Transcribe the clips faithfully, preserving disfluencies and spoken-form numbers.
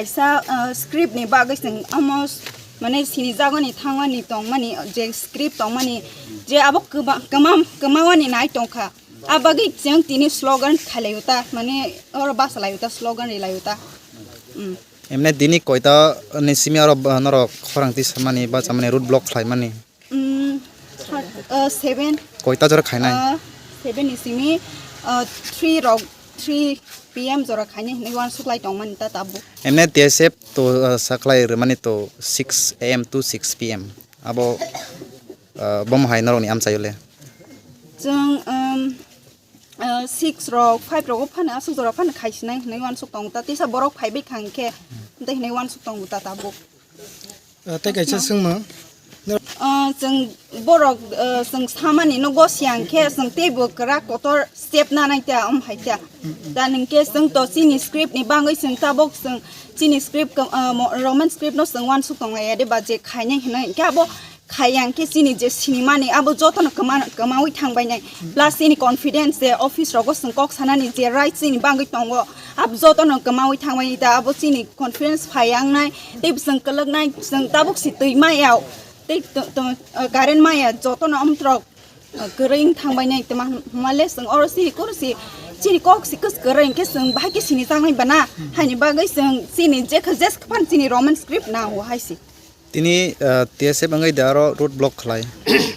Kaisa, uh, script ni bagwi chwng almost mane sini jagoni thangmani tongmani je script tongmani je abo kwba-, kwmam-, kwmawani nai tongkha. A bagwi chwng tini slogan khailaiyo ta, mane oro basa laiyo ta, slogan rilayo ta. Mm. Emne dini koita ni simi aro ba-, norok khorang tisamani bachamani road block khlaimani? Mm, third, uh, seven. Koita jora khainai? Uh, seven ni simi, uh, three rok, three P M jora khainai hinwi uansuk lai tongmani ta tabuk. Emne T S F to, uh, saklai rwmani to six A M to six P M. Abo, uh, bomo hai norokni amchaio le? Chwng, um, uh, six rok, five rogo phano aswk jora phano khaisinai hinwi uansuk tongo ta. Tisa borok phaibai kha hinkhe, tei hinwi uansuk tongo ta tabuk. Ah, tei kaisa swngmung. Ah, chwng borok, ah, chwng samani no gosiya hinkhe chwng teibo kwrak kotor step nanai ta, om hai ta. Da hinkhe chwng to chini script ni bagwi chwng tabuk chwng chini script, ah, mo-, Roman script no chwng uansuk tonglaiya de ba je khainai hinwi. Hinkhe abo khaiya hinkhe chini je sinimani abo jotono kwma-, kwmawi thangbainai. Plus chini confidence je office rogo chwng kok sanani je right chini bagwi tongo. Abo jotono kwmawi thangbainai ta abo chini confidence phai wngnai, tei bwswng kwlwknai, bwswng tabuk si twi maya, tei to-, to-, uh, current maya, jotono amtrok, uh, kwrwi wng thangbainai, tma hwnmale chwng oro si kuru si, chini kok si kwrwi hinkhe chwng bahai khe sini changnai bana, haini bagwi chwng chini jekha jesk phan chini Roman script nango hai si. Tini, uh, T S F wngwi da aro road block khlai.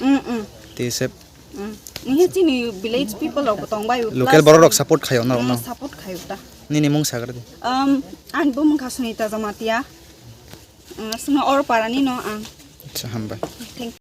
Mm, mm. T S F. Mm. Nini chini village people rok bo tong bai, local plus borok rok support khayo norok no? Mm, support khayo ta. Nini mung sagra di. Um, ani bumung kha Sunita Jamatia. Mm, sino oro para ni no ang. Acha, hambai.